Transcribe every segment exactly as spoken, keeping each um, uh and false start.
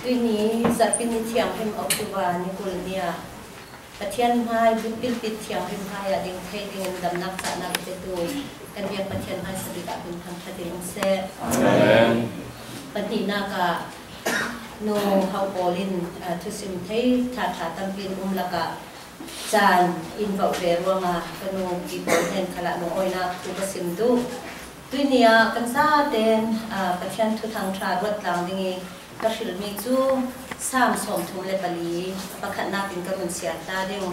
Tuini zarhpini thianghlim October ni kul ni-ah Pathian hmai, pulpit thianghlim hmai-ah ding thei dingin damnak cahnak i petu kan biak Pathian hmai sabik ah hun thangṭhat in um seh. Amen. Pahnihnak ah Nu Hau Paul in, aa, thusim thei ṭhaṭha tampi in um lakah caan in vauh ve ruangah ka nu Pi Paul hnen khalah lungawinak thu ka sim duh. Tuini ah kan zaten, aa, Pathian thuthang ṭha ruat tlang ding i ka hrilmi cu Salm sawmthum le pali pakhatnak in ka run siar ta ding.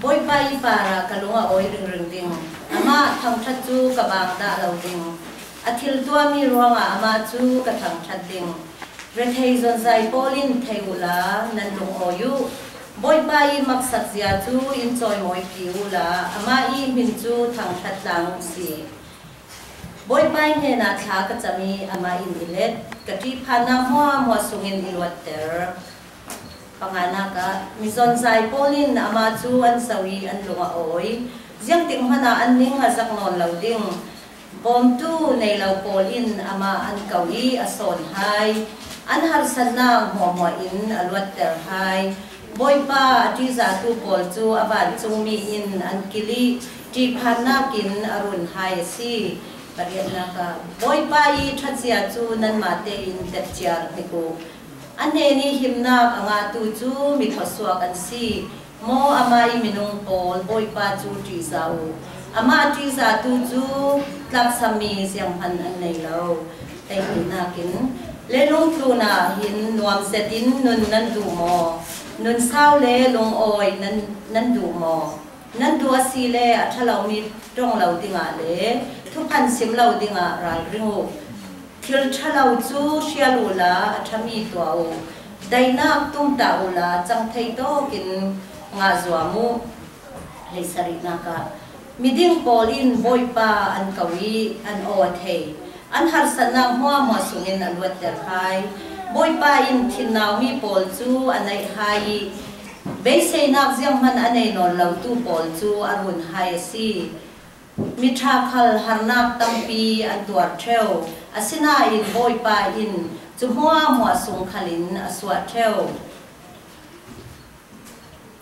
Bawipa i parah ka lung a awi ringring ding. Amah thangṭhat cu ka baang dah lo ding. A thil tuahmi ruangah amah cu ka thangṭhat ding. Rethei zonzai pawl in thei uhla nan lungawi uh. Bawipa i maksak zia cu in cawimawipi uhla amah i hmin cu thangṭhat tlang uh si. Bawipa i hnenah thla ka cam i amah in i let. Ka ṭihphannak hmuahhmuah sungin i luatter. Panganak ah mizonzai pawl in amah cu an zoh i an lung a awi. Ziangtik hmanh ah an ning a zak nawn lo ding. Bawmtu nei lo pawl in amah an ko i a sawn hai. An harsatnak hmuahhmuah in a luatter hai. Bawipa a ṭihzahtu pawl cu a vancungmi in an kilh i ṭihphannak in a run hai a si. Pariatnak ah Bawipa i ṭhatzia cu nanmah tein tetciar hnik uh. A hnen i himnak a ngahtu cu mi thawsuak an si. Maw amah i minung pawl Bawipa cu ṭihzah uh. Amah ṭihzahtu cu tlaksammi zianghman an nei lo. Teihmihnak in, leilung tlun ah hin nuam zetin nun nan duh maw? Nun sau le lungawi nan, nan duh maw? Nan duh a si le a ṭha lomi ṭong lo dingah le thuphan sim lo dingah ralring uh. Thil ṭha lo cu hrial uhla a ṭhami tuah uh. Daihnak tumtah uhla cang thei tawkin ngah zuam uh. Hleisarihnak ah miding pawl in Bawipa an ko i an aw a thei. An harsatnak hmuahhmuah sungin a luatter hai. Bawipa in thinnaumi pawl cu a naih hai i beiseinak zianghman a nei nawn lotu pawl cu a run hai a si. Miṭha khal harnak tampi an tuar ṭheu, asinain Bawipa in cu hmuahhmuah sung khalin a suah ṭheu.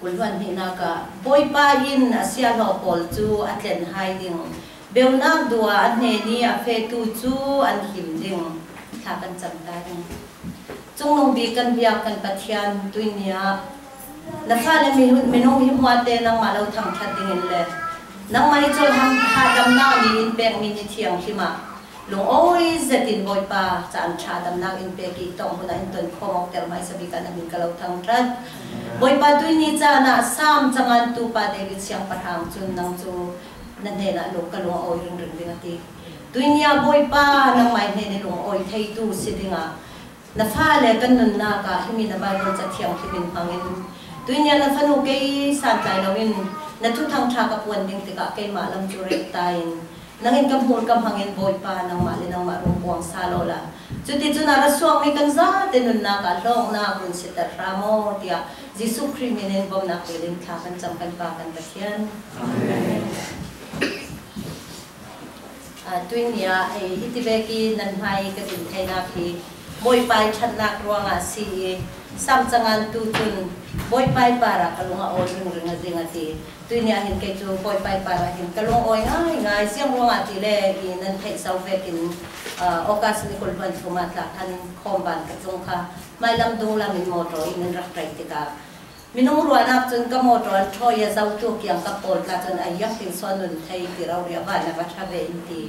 Kul hluan hnihnak ah Bawipa in a siahlaw pawl cu a tlen hai ding. Beunak dua a hnen i a fehtu cu an him ding. Thla kan cam ta ding. Cungnung bik kan biak kan Pathian, tuini ah na fale mi, minung hi hmuahte nangmah lo thangṭhat dingin le nangmah i colhang hahdamnak ni in pekmi ni thianghlim ah lungawi zetin Bawipa caan ṭha damnak in pek i tawng hmun ah in tonkhawm awkter hmaisa bik ah na min ka lo thangṭhat. Bawipa, tuini caan ah Salm cangantu pa David siangpahrang cun nang cu na hnenah lung ka lung a awi ringring ding a ti. Tuini ah Bawipa nangmah i hnen i lung a awi theitu si dingah na fale kan nunnak ah himi na Baibal ca thianghlim in hmangin tuini ah na fanu kei santlai loin na thuthang ṭha ka puan ding tikah keimah lam cu rel ta in nang in ka hmur ka hmangin Bawipa nangmah le nangmah rung buang sa law la. Cuticun a ra suakmi kan zate nunnak ah hlawknak run siter hram aw tiah Jesuh Khrih min in bawmhnak tel in thla kan cam kan Pa kan Pathian. Amen. Aa, tuini ah, eh, hiti vek i nan hmai ka din theinak hi Bawipa i ṭhatnak ruangah a si i, Salm cangantu cun Bawipa i parah ka lung a awi ringring a ding a ti. Tuini ah hin kei cu Bawipa i parah hin ka lung awi ngaingai, ziang ruangah ti le i nan theih zo vekin, aa, August ni kul hluan thum ah tlak khan khawmban ka cung kha, hmailam dunglam in mawṭaw in nan rak ṭai tikah, minung ruahnak cun ka mawṭaw an ṭhawi a zotu kiang ka pawl tla cun a iang tin sawn nun thei ti rori a van a va ṭha ve in ti.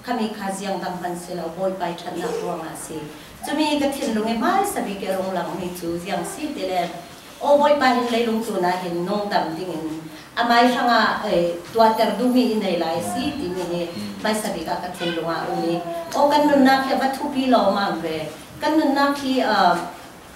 Khami kha ziang dang hman si lo, Bawipa i ṭhatnak ruangah a si. Cumi ka thinlung i hmaisa bik i a rung langmi cu ziang si ti le, aw Bawipa hin leilung tlun ah hin nungdam dingin amai hrangah, eh, tuahter duhmi i nei lai a si timi hi hmaisa bik ah ka thinlung ah a um i, aw kan nunnak hi a va thupi lawmmam ve. Kan nunnak hi, ah,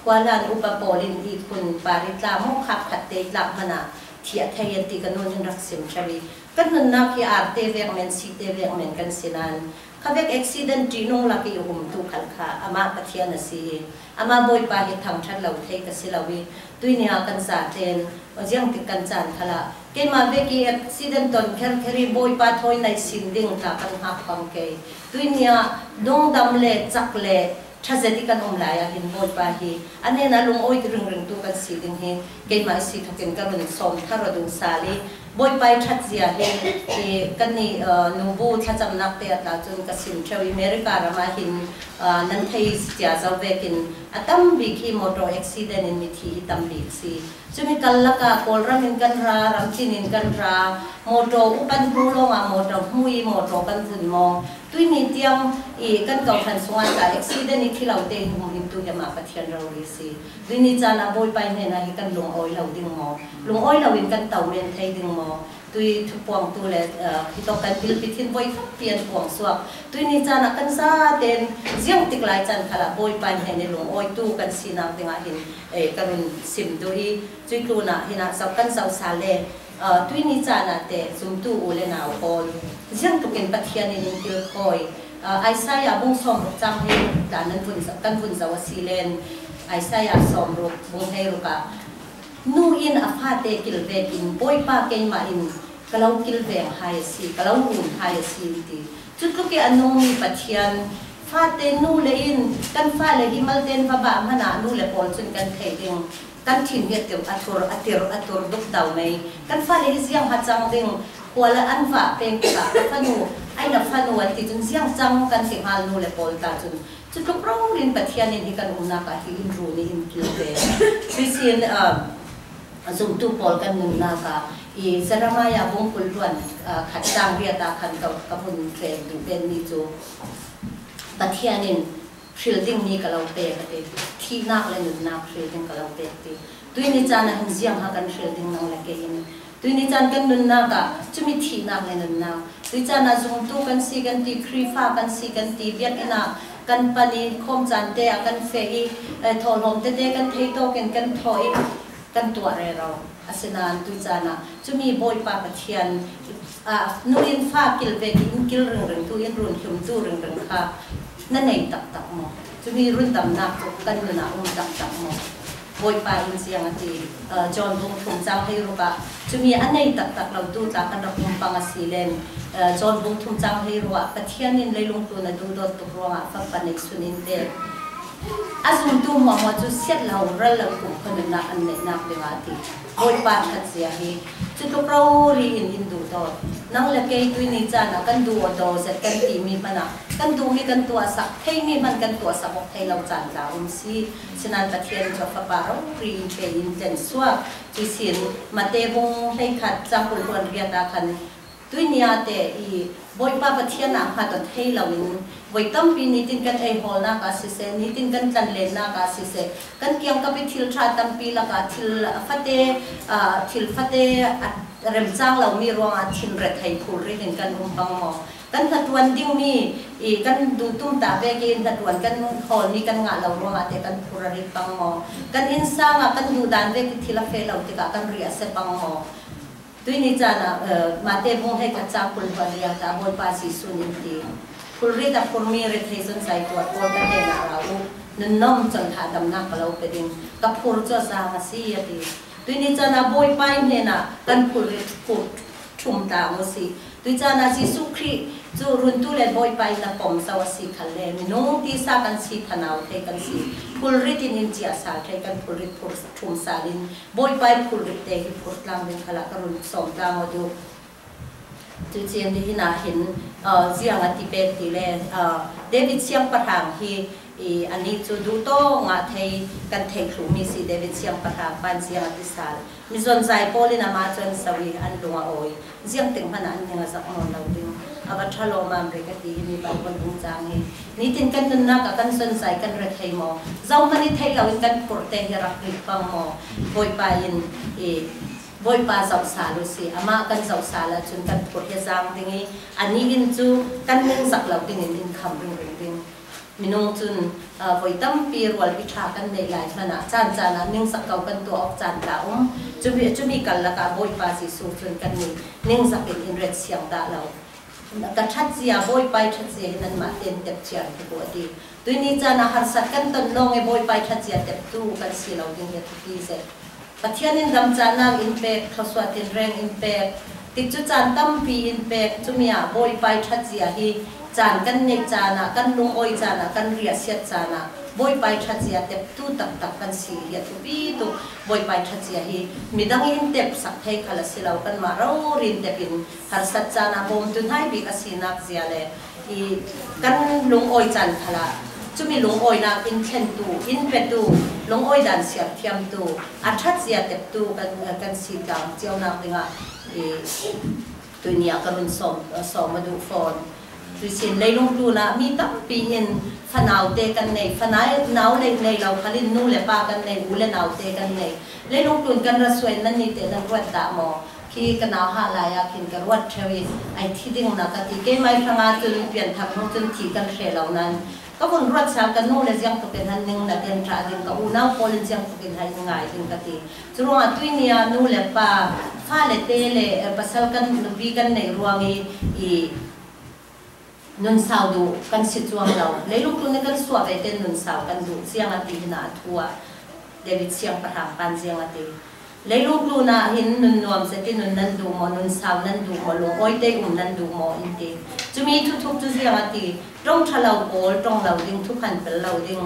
Khuahlan upa pawl in ihkhun par i tlak maw, khap khat te i tlak hmanh ah thiah thei an ti, ka nu nih rak sim ṭheu i, kan nunnak hi arte vek men, site vek men kan si nain, khavek accident ṭihnung lak i umtu khal kha amah Pathian a si i, amah Bawipa hi thangṭhat lo thei ka si lo i, tuini ah kan zaten ziangtik kan caan khal ah keimah vek i accident ton kherkher i Bawipa thawi naih sin ding tla kan hngak pang kei. Tuini ah lungdam le cak le Ṭha zet i kan um lai ah hin Bawipa hi a hnenah lungawi ringringtu kan si ding hi keimah i si thokin ka run sawm thar aw duh sal i, Bawipa i ṭhat zia hi, i kannih, aa, nubu thlacamnakte a tla cun ka sim ṭheu i America ram ah hin, aa, nan thei cia zo vekin a tam bik hi motor accident in mithi hi tam bik si. Cumi kal lakah Kawlram in kan ra, ramtin in kan ra, motor upan hmu lawngah motor hmu i motor kan vun mawng. Tuini tiang i kan kawhhran sungah ta accident i thi lote hi hmuh in tu hi mah Pathian rori si. Tuini caan ah Bawipa i hnenah hi kan lungawi lo ding maw? Lungawi lo in kan to men thei ding maw? Tui thupuangtu le, aa, hitawk kan pilpit hin voi tampi an puang suak. Tuini caan ah kan zaten ziang tik lai caan khalah Bawipa i hnen i lungawitu kan sinak dingah hin, eh, ka run sim duh i, cui tlunah hinah zoh kan zoh sal le, aa, tuini caan ah teh zumtu u le nau pawl ziang tukin Pathian in in kilkhawi. Aa, Isaiah bung sawmruk cang hei ruk ta nan vun zoh, kan vun zoh a si len, Isaiah sawmruk bung hei ruk ah, nu in a fate kilvek in, Bawipa keimah in ka lo kilveng hai a si, ka lo run hai a si, in ti. Cutluk i a nungmi Pathian, fate nu le in, kan fale hi malte in va bah hmanah nu le pawl cun kan thei ding, kan thin hi a tir, a tur, a tir, a tur duk dau mei. Kan fale hi ziang ha cang ding, khua le an vah peng tikah ka fanu, ai na fanu an ti cun ziang cang kan ti hngal nu le pawl ta cun cutluk rori in Pathian in hi kan umnak ah hi in run i in kil ve. Cuisin, ah, zumtu pawl kan nunnak ah i Jeremiah bung kul hluan, ah, khat cang riat ah khan ka, ka vun hrem duh penmi cu Pathian in hril dingmi ka lo pek a ti. Thihnak le nunnak hril ding ka lo pek ti. Tuini caan ah hin ziang ha kan hril ding nang le kei in. Tuini caan kan nunnak ah cumi thihnak le nunnak. Tui caan ah zumtu kan si kan ti, Khrihfa kan si kan ti, biakinn ah kan pan i khawm caan te ah kan feh i, eh, thawhlawm tete kan thei tawk in kan thaw i kan tuah rero. Asinain tui caan ah cumi Bawipa Pathian, ah, nu in fa kil vek i in kil ringringtu, in run hlimtu ringring kha na nei taktak maw? Cumi rundamnak cu kan nun ah um taktak maw? Bawipa in ziang a ti, ah, John bung thum cang hei ruk ah cumi a nei taktak lo tu tla kan rak um pang a si len, ah, John bung thum cang hei ruk ah Pathian in leilung tlun a duhdawt tuk ruangah Fapa nei sun in pek. A zumtu hmuahhmuah cu siat lo, ral lo, kumkhua nunnak an neihnak dingah a ti. Bawipa ṭhat zia hi cutluk rori in in duhdawt. Nang le kei tuini caan ah kan duh aw daw zet kan timi hmanah kan duhmi kan tuahsak, theimi hman kan tuahsak awk thei lo caan tla um si. Sinan Pathian cu a fapa rori in pe in tlen suak. Cuisin Mate bung hleikhat cang kul hluan riat ah khan tuini ah te i Bawipa Pathian ah hngat aw thei loin voi tampi nitin kan eihawlnak ah siseh, nitin kan tlanlennak ah siseh, kan kiangkap i thil ṭha tampi lakah thil fate, aa, thil fate a remcang lomi ruangah thin rethei phulrit in kan um pang maw? Kan hnaṭuan dingmi i kan duh tum ta vek i hnaṭuan kan hawlmi kan ngah lo ruangah te kan phur a rit pang maw? Kan innsang ah kan duh dan vek i thil a feh lo tikah kan ri a se pang maw? Tuini caan ah, eh, Mate bung hleikhat cang kul hluan riat ah Bawipa Jesuh in ti, phulrit a phurmi rethei zon zai tuar pawl ka hnenah ra u, nunnom con hahdamnak ka lo pe ding, ka phur cu a zaang a si, a ti. Tuini caan ah Bawipa i hnenah kan phulrit phur ṭhum ta u si. Tui caan ah Jesuh Khrih cu runtu le Bawipa in na pom zo a si khalle, minung tisa kan si, thanau thei kan si, phulrit in in ciah sal thei kan phulrit phur ṭhum sal in Bawipa i phulrit te hi phur tlang ding khalah ka run sawm tlang aw duh. Cucin hi hin ah hin, aa, ziang a ti pek ti le, aa, David siangpahrang hi i anih cu duh tawk ngah thei kan theih thluhmi si. David siangpahrang pan ziang a ti sal. Mizonzai pawl in amah cu an zoh i an lung a awi. Ziangtik hmanh ah an ning a zak nawn lo ding. A va ṭha lawmmam rih ka ti hi mi Baibal bung cang hi. Nitin kan nunnak ah kan zonzai kan rethei maw? Zohhmanh i theih lo in kan phurh te hi rak rit pang maw? Bawipa in i Bawipa zoh sal u si. Amah kan zoh sal ahcun kan phurh hi a zaang ding i anih in cu kan ningzak lo ding in in kham ringring ding. Minung cun, aa, voi tampi rualpi ṭha kan neih lai hmanh ah caan caan ah ningzak ko kan tuah awk caan tla um. Cumi, cumi kal lakah Bawipa Jesuh cun kannih ningzak in in ret siang dah lo. Ka ṭhat zia, Bawipa i ṭhat zia hi nanmah tein tep ciar hi ko a ti. Tuini caan ah harsat kan ton lawng i Bawipa i ṭhat zia teptu kan si lo ding hi a thupi zet. Pathian in damcahnak in pek, thluasuah tinreng in pek, Tikcu caan tampi in pek, cumi ah Bawipa i ṭhatzia hi caan kan neih caan ah, kan lungawi caan ah, kan riahsiat caan ah Bawipa i ṭhatzia teptu taktak kan si hi a thupi tuk. Bawipa i ṭhatzia hi midang in tepsak thei khal a si lo, kanmah rori in tep in harsat caan ah bawmtu hnai bik a sinak zia le i kan lungawi caan khal ah cumi lungawinak in thlentu, in petu, lungawi dan siar thiamtu, a ṭhatzia teptu kan, kan si tlang ciaunak dingah i tuini ah ka run sawm, sawm a duh fawn. Tuisin leilung tlun ah mi tampi in fanaute kan nei, fanau, nau le nei lo khal in nu le pa kan nei, u le naute kan nei. Leilung tlun kan ra suai, nannih te nan ruat dah maw? Khi ka nau hah lai ah khin ka ruat ṭheu i, ai thi ding na ka ti. Keimah hrang ah cun pianthar hnu cun thih kan hre lo nain ka vun ruat sal, ka nu le ziangtluk in han ning na ten ṭha ding, ka unau pawl in ziangtluk in hai ngai ding ka ti. Curuangah tuini ah nu le pa, fale te le, eh, pasal kan, nupi kan neih ruang i, i nun sau duh kan si cuang lo. Leilung tlun nih kan suah ve te nun sau kan duh, ziang a ti hna a thu ah David Siangpahrang pan ziang a ti. Leilung tlun ah hin nun nuam zet i nun nan duh maw, nun sau nan duh maw, lungawi te um nan duh maw in ti. Cumi thuthuk cu ziang a ti, ṭong ṭha lo pawl ṭong lo ding, thuphan pel lo ding,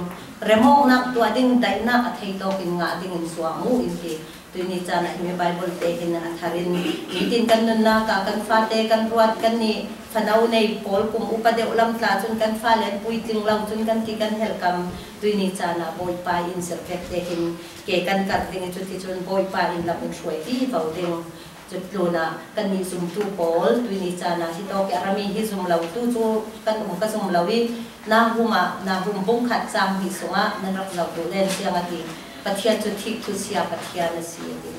remawknak tuah ding, daihnak a thei tawk in ngah ding in zuam uh in ti. Tuini caan ah hi mi Baibal te hin a thar in, nitin kan nunnak ah kan fate kan ruat, kannih fano nei pawl kum upa deuh lam tla cun kan fale an puitling lo cun kan ti kan helkam. Tuini caan ah Bawipa in zirhpek te hin ke kan karh ding i, cuticun Bawipa in lam in hruai vivo ding. Cutlun ah kannih zumtu pawl, tuini caan ah hitawk i a rami hi zum lo tu cu kan um ka zum lo i, Nahum ah, Nahum bung khat cang hnih sungah nan rak zoh duh len ziang a ti. Pathian cu thik thusia Pathian a si a ti.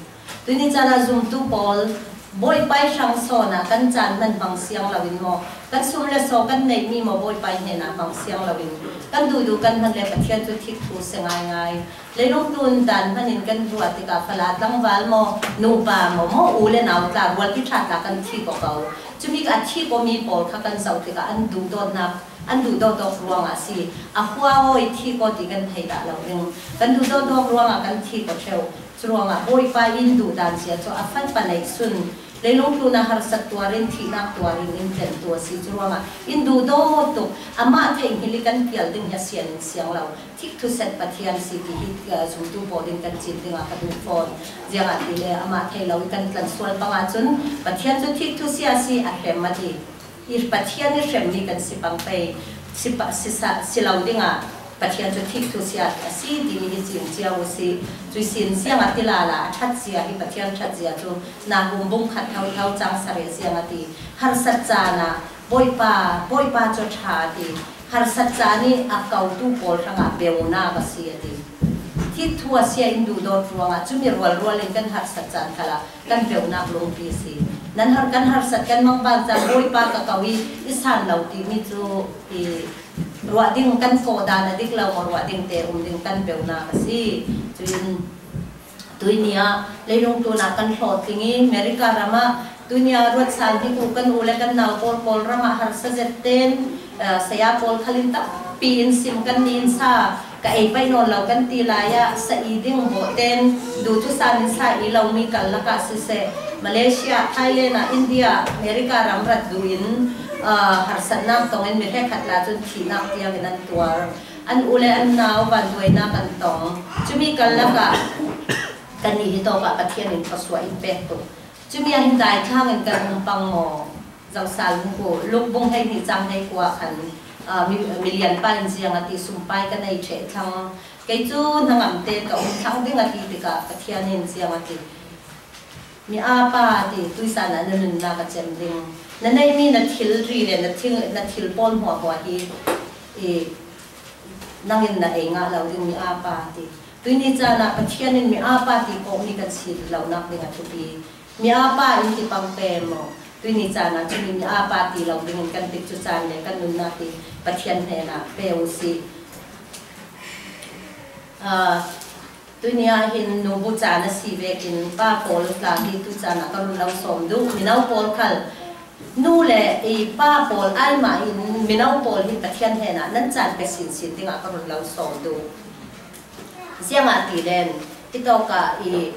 Tuini caan ah zumtu pawl, Bawipa i hrang sawn ah kan caan hman hmang siang lo in maw, kan sum le saw kan neihmi maw, Bawipa i hnenah hmang siang lo in kan duhduh kan hman le Pathian cu thik thu si ngaingai. Leilung tlun dan hman in kan ruah tikah fala tlangval maw, nupa maw, maw u le nau tla, rualpi ṭha tla kan thik aw ko. Cumi a thik awmi pawl kha kan zoh tikah an duhdawtnak, an duhdawt awk ruangah a si. A hua aw i thik aw ti kan thei dah lo ding. Kan duhdawt awk ruangah kan thik aw ṭheu. Curuangah Bawipa in duhdan cia cu a fapa neihsun. Leilung tlun ah harsat tuar in, thihnak tuar in in tlentu a si. Curuangah in duhdawt tuk. Amah theih hngilh i kan pial ding hi a sian in siang lo. Thik thuset Pathian si ti hi, eh, zumtu pawl in kan cin dingah ka duh fawn. Ziangahtile amah thei lo i kan tlan sual pang ahcun Pathian cu thik thusia si a hrem a ti. I Pathian i hremmi kan si pang pei, si pa, si sa, si lo dingah Pathian cu thik thusia a si timi hi cing cia u si. Cui sin ziangahtile a ṭhatzia hi, Pathian ṭhatzia cu Nahum bung khat thotho cang sarih ziang a ti. Harsat caan ah Bawipa, Bawipa cu a ṭha a ti. Harsat caan i a kotu pawl hrangah beunak a si a ti. Thik thu a sia in duhdawt ruangah cumi rualrual in kan harsat caan khalah kan beunak lungpi a si. Nan har, kan harsat kan mangbang caan Bawipa ka ko i i san lo timi cu i ruah ding kan kawh dan a dik lo maw, ruah ding te um ding kan beunak a si. Cuin Tuini ah leilung tlun ah kan hlawhtling i America ram ah tuini ah ruat sal hnik uh kan u le kan nau pawl Kawlram ah harsa zet tein, eh, saya pawl khal in tampi in sim, kannih in sa ka ei paih nawn lo kan ti lai ah sa i ding bawh tein duhthusam in sa i lomi karlak ah siseh, Malaysia, Thailand ah, India, America ram rat duh in, eh, harsatnak tong in mi hrekkhat la cun thihnak tiang in an tuar. An u le an nau vanduainak an tong. Cumi karlak ah kannih hi tawk ah Pathian in khuasuah in pek tuk. Cumi ah hin daithlang in kan um pang maw? Zosal hmuku, Luk bung hleihnih cang hleikua khan, ah, mi, milian pa in ziang a ti, sumpai ka nei ṭheh thlang. Kei cu hnangam te ka um thlang ding a ti tikah Pathian in ziang a ti. Mi aa pa ti, tuisan ah na nunnak a cem ding. Na neihmi na thil ri le na thil, na thil pawl hmuahhmuah hi i nangin na ei ngah lo ding, mi aa pa ti. Tuini caan ah Pathian in mi aa pa ti kawhmi kan si lonak ding a thupi. Mi aa pa in ti pang pe maw? Tuini caan ah cumi mi aa pa ti lo dingin kan tikcu caan le kan nunnak hi Pathian hnenah pe u si. Ah, Tuini ah hin nubu caan a si vekin pa pawl tla hi tu caan ah ka run lo sawm duh. Mino pawl khal, nu le i pa pawl ai mah in mino pawl hi Pathian hnenah nan caan pe sinsin dingah ka run lo sawm duh. Ziangahtile hitawk ah i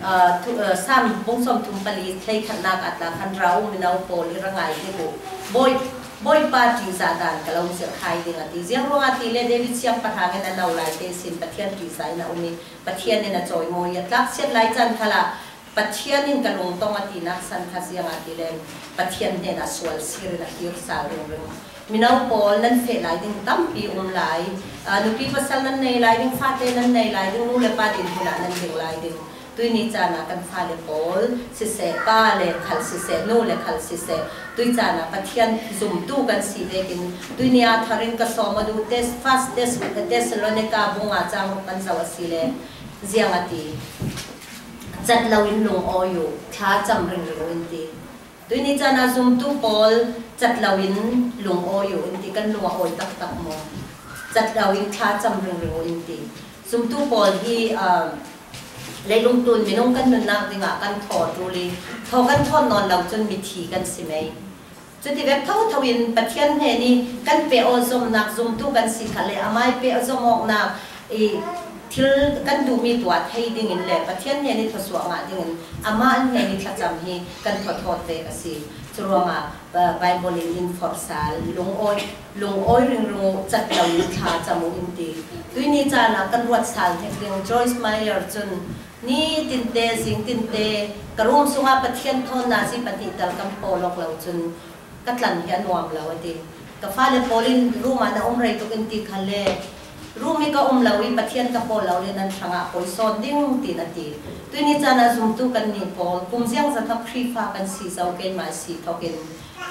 Aa, thu, aa, Sam bung sawmthum pali hleikhatnak ah tla khan ra u, mino pawl i ra ngai ding uh. Bawi, Bawipa ṭihzah dan ka lo zirh hai ding a ti. Ziang ruangah ti le David siangpahrang in a no lai te sin Pathian ṭihzah in a um i Pathian in a cawimawi a tlaksiat lai caan khalah Pathian in ka lungtong a tinak san kha ziangah ti le Pathian hnenah sual sir in a kir sal ringring. Mino pawl nan feh lai ding tampi um lai. Aa, nupi pasal nan nei lai ding, fate nan nei lai ding, nu le pa dinhmunah nan ding lai ding. Tuini caan ah kan fale pawl siseh, pa le khal siseh, nu le khal siseh, tui caan ah Pathian zumtu kan si vekin tuini ah thar in ka sawm a duh, tes-, First Tes-, Thessalonica bung nga cang ruk kan zoh a si le ziang a ti. Cat lo in lungawi uh, thlacam ringring uh in ti. Tuini caan ah zumtu pawl cat lo in lungawi uh in ti, kan lung a awi taktak maw? Cat lo in thlacam ringring uh in ti. Zumtu pawl hi, aa, leilung tlun minung kan nunnak dingah kan thaw ṭul i, thaw kan thawn nawn lo cun mithi kan si mei. Cuti vek thotho in Pathian hnen i kan peh awzomnak zumtu kan si kha le amah i peh awzom awknak i thil kan duhmi tuah thei dingin le Pathian hnen i thawsuah ngah dingin amah hnen i thlacam hi kan thawthawt vek a si. Curuangah, aa, Baibal in in forh sal, lungawi, lungawi ringring uh, cat lo in thlacam uh in ti. Tuini caan ah kan ruat sal hnek ding Joyce Meyer cun ni tinte, zing tinte, ka room sungah Pathian thawn nazi pahnih tal kan pawl awk lo cun ka tlan hi a nuam lo a ti. Ka fale pawl in room ah na um rei tuk in ti kha le, room i ka um lo i Pathian ka pawl lo le nan hrangah poi sawn ding tiin a ti. Tuini caan ah zumtu kannih pawl kum ziangzat ah Khrihfa kan si zo, keimah si thokin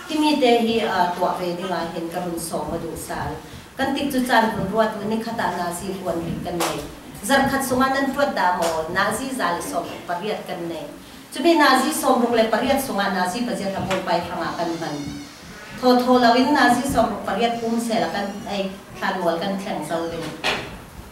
himi te hi, aa, tuah ve dingah hin ka run sawm a duh sal. Kan tikcu caan run ruat uh ni khat ah nazi puan bik kan nei. Zarh khat sungah nan tuat dah maw? Nazi za le sawm pariat kan nei. Cumi nazi sawmruk le pariat sungah nazi paziat a Bawipa i hrangah kan hman. Thawthaw loin nazi sawmruk pariat pum sel a kan ei hlanmual kan thleng zo ding.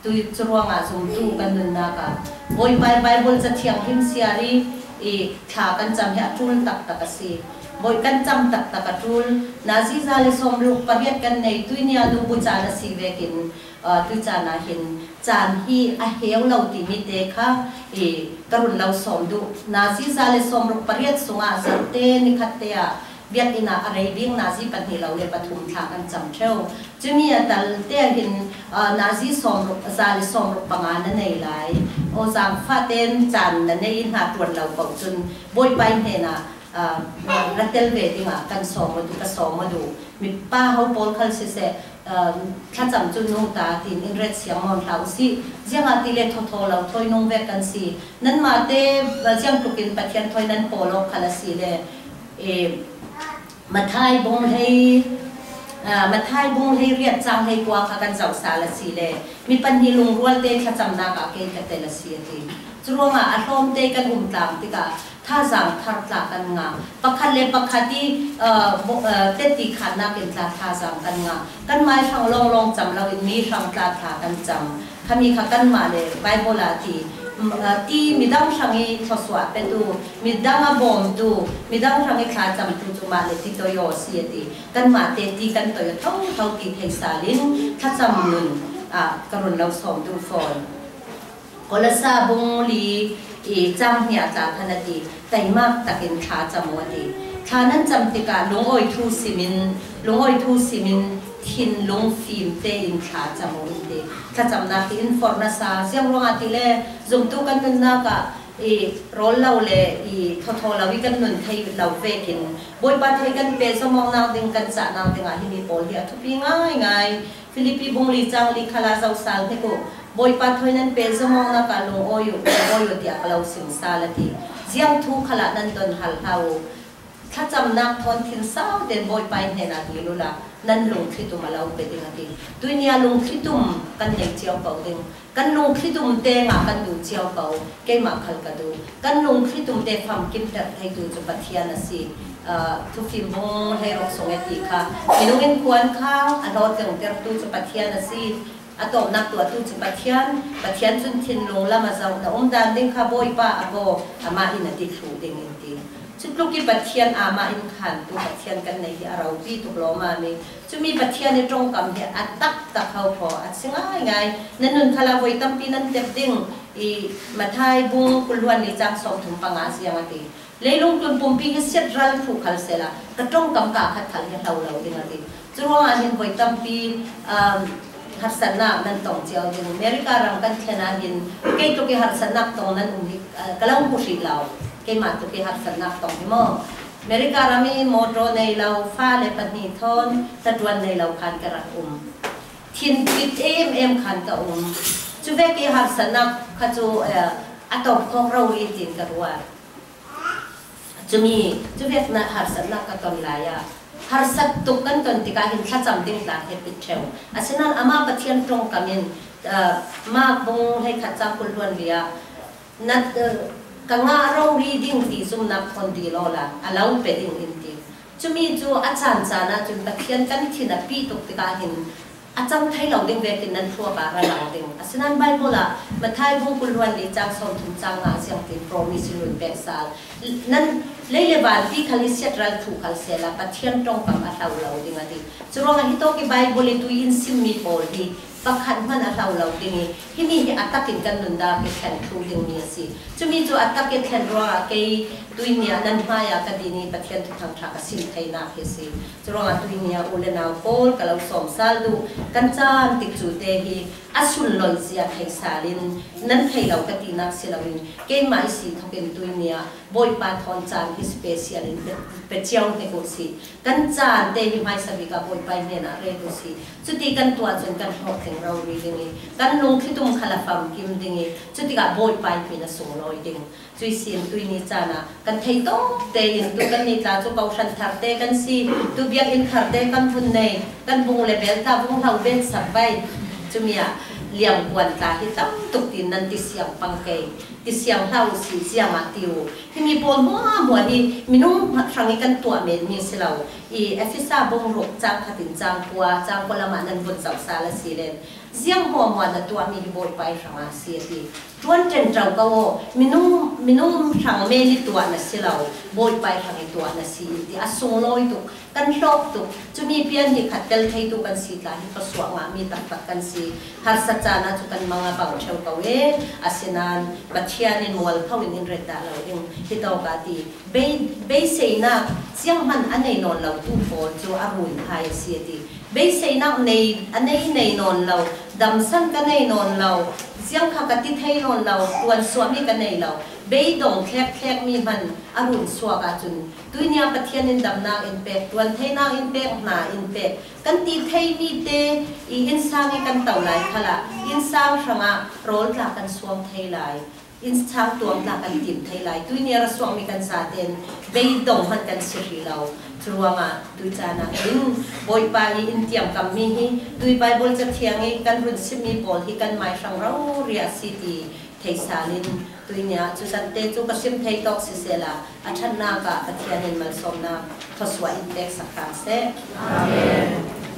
Tui cu ruangah zumtu kan nunnak ah Bawipa i Baibal Ca Thianghlim siar i, i thla kan cam hi a ṭul taktak a si. Bawi kan cam taktak a ṭul. Nazi za le sawmruk pariat kan nei, tuini ah nubu caan a si vekin, aa, tui caan ah hin caan hi a heu lo timi te kha i ka run lo sawm duh. Nazi za le sawmruk pariat sungah zarhte nikhat te ah biakinn ah a rei bik nazi pahnih lo le pathum thla kan cam ṭheu. Cumi a tal te ah hin, aa, nazi sawmruk, za le sawmruk panga na nei lai. Aw, zaangfah tein caan na nei i hna ṭuan lo paoh cun Bawipa i hnenah, aa, ra tel ve dingah kan sawm aw duh, ka sawm aw duh. Mipa ho pawl khal siseh, aa, thlacam cu nu ta tiin in ret siang nawn hlah u sih. Ziangahtile thawthaw lo thawi nung vek kan si. Nanmah te, aa, ziangtlukin Pathian thawi nan pawl awk khal a si le, ee, Matthai bung hlei, aa, Matthai bung hlei riat cang hlei kua kha kan zoh sal a si le, mi pahnih lungrual te thlacamnak ah kei ka tel a si a ti. Curuangah a hlawm te kan um tlang tikah thazaang thar tla kan ngah. Pakhat le pakhat i, aa, bo-, aa, teti khannak in tla thazaang kan ngah. Kanmah i hrang lawnglawng cam loin mi hrang tla thla kan cam. Khami kha kanmah le Baibal ah ti, m-, aa, ti midang hrang i thawsuah petu, midang a bawmtu, midang hrang i thlacamtu cu mah le ti toiaw a si a ti. Kanmah te ti kan toiaw thotho ti thei sal in thlacam nun ah ka run lo sawm duh fawn. Kolasa bung li i cang hnih ah tla khan a ti, taimak takin thla cam aw a ti. Thla nan cam tikah lungawi thu simin, lungawi thu simin thinlung fim tein thla cam aw in ti. Thlacamnak hi in forh nasa, ziang ruangah ti le zumtu kan nunnak ah i rawl lo le i thawthaw lo i kan nun thei lo vekin Bawipa thawi kan pehzom awknak ding, kan cahnak dingah himi pawl hi a thupi ngaingai. Filipi bung li cang li khalah zoh sal hnik uh. Bawipa thawi nan pehzom awknak ah lungawi uh, lungawi uh tiah ka lo sim sal a ti. Ziang thu khalah nan don hal hlah uh. Thlacamnak thawn thinsau tein Bawipa i hnenah dil uhla nan lungthlitum a lo pe ding a ti. Tuini ah lungthlitum kan nei cio ko ding. Kan lungthlitum te ngah kan duh cio ko. Keimah khal ka duh. Kan lungthlitum te famkimter theitu cu Pathian a si. Aa, Thufim bung hleiruk sung e ti kha, minung in khuan khang a hlawt lengtertu cu Pathian a si. A tawpnak tuahtu cu Pathian, Pathian cun thinlung lam a zoh, na umdan ding kha Bawipa a baw, amah in a ti thluh ding in ti. Cutluk i Pathian amah in khantu Pathian kan nei hi a ropi tuk lawmmam i, cumi Pathian i ṭongkam hi a taktak ho phaw a si ngaingai. Nan nun khalah voi tampi nan tep ding, I Matthai bung kul hluan li chang sawmthum panga ziang a ti. Leilung tlun pumpi hi siat ral thu khal sela, ka ṭongkam ka khat khal hi hlau lo ding a ti. Curuangah hin voi tampi, um, harsatnak nan tong cio ding. America ram kan thlen ah hin kei tuk i harsatnak tong nan um hi, uh, ka lo hmu hrih lo. Keimah tuk i harsatnak tong hi maw? America ram i mawtaw nei lo, fale pahnih thawn, hnaṭuan nei lo khan ka rak um. Thin pit em em khan ka um. Cuvek i harsatnak kha cu, eh, a tawp khawk rori tiin ka ruat. Cumi, cuvek na harsatnak ka ton lai ah, harsat tuk kan ton tikah hin thlacam ding tla he pit ṭheu. Asinain amah Pathian ṭongkam in, eh, Mark bung hleikhat cang kul hluan li ah, na, eh, ka ngah rori ding ti zumnak thawn dil awla a lo pe ding in ti. Cumi cu a caan caan ah cun Pathian kan thin a pi tuk tikah hin a cang thei lo ding vekin nan thluak ah ra lo ding. Asinain Baibal ah Matthai bung kul hluan li chang sawmthum cang nga ziang tin promise in run pek sal. Nan lei le van pi khal hi siat ral thu khal sela Pathian ṭongkam a hlau lo ding a ti. Curuangah hitawk i Baibal i tui in simmi pawl hi pakhat hman a hlau lo ding i, himi hi a takin kan nunnak i thlen thlu dingmi a si. Cumi cu a tak i thlen ruangah kei tuini ah nan hmai ah ka din i Pathian thuthang ṭha ka sim theinak hi a si. Curuangah tuini ah u le nau pawl ka lo sawm sal duh, kan caan tikcu te hi a sunlawih zia thei sal in nan thei lo ka tinak si loin keimah i si thokin tuini ah Bawipa thawn caan hi special in pe, pe cio hnik uh si. Kan caan te hi hmaisa bik ah Bawipa i hnenah ret uh si. Cuti kan tuah cun kan hlawhtling rori ding i, kan lungthlitum khal a famkim ding i, cutikah Bawipa i hmin a sunglawi ding. Cuih sin tuini caan ah kan thei tawk tein tu kan ni tla cu kohhran thar te kan si, tu biakinn thar te kan vun nei, kan bung le bel tla vung hlau bet sak vai. Cumi ah liangkuan tla hi tam tuk tin nan ti siang pang kei. Ti siang hlah uh si, ziangah ti uh. Himi pawl hmuahhmuah hi minung hrang i kan tuah menmi si lo. I Efesa bung ruk cang khat in cang kua, cang kua lamah nan vun zoh sal a si len, ziang hmuahhmuah na tuahmi hi Bawipa i hrangah a si a ti. Tuan ṭenṭo ko aw, minung, minung hrang men i tuah na si lo, Bawipa i hrang i tuah na si in ti a sunglawi tuk. Kan hlawk tuk, cumi pian hi khat tel theitu kan si tla hi khuasuah ngahmi taktak kan si. Harsa caan ah cu kan mang a bang ṭheu ko e, asinain Pathian in mualpho in in ret dah lo ding. Hitawk ah ti, bei, beiseinak zianghman a nei nawn lo tu pawl cu a run hai a si a ti. Beiseinak nei, a nei nei nawn lo, damsan ka nei nawn lo, ziangkha ka ti thei nawn lo, tuansuahmi ka nei lo, beidong thlek thlekmi hman a run suak ahcun, tuini ah Pathian in damnak in pek, tuan theinak in pek, hna in pek, kan ti theimi te i innsang i kan to lai khalah innsang hrangah rawl tla kan suang thei lai, innsang tuang tla kan tim thei lai. Tuini a ra suakmi kan zaten beidong hman kan si hrih lo. Curuangah tuicaan ah hin Bawipa i in tiamkammi hi tui Baibal Cathiang i kan run simmi pawl hi kan mai hrang rori a si ti thei sal in, tuini ah cu zante cu ka sim thei tawk sisehla, a ṭhatnak ah Pathian in malsawmnak khuasuah in pek sak hram seh. Amen.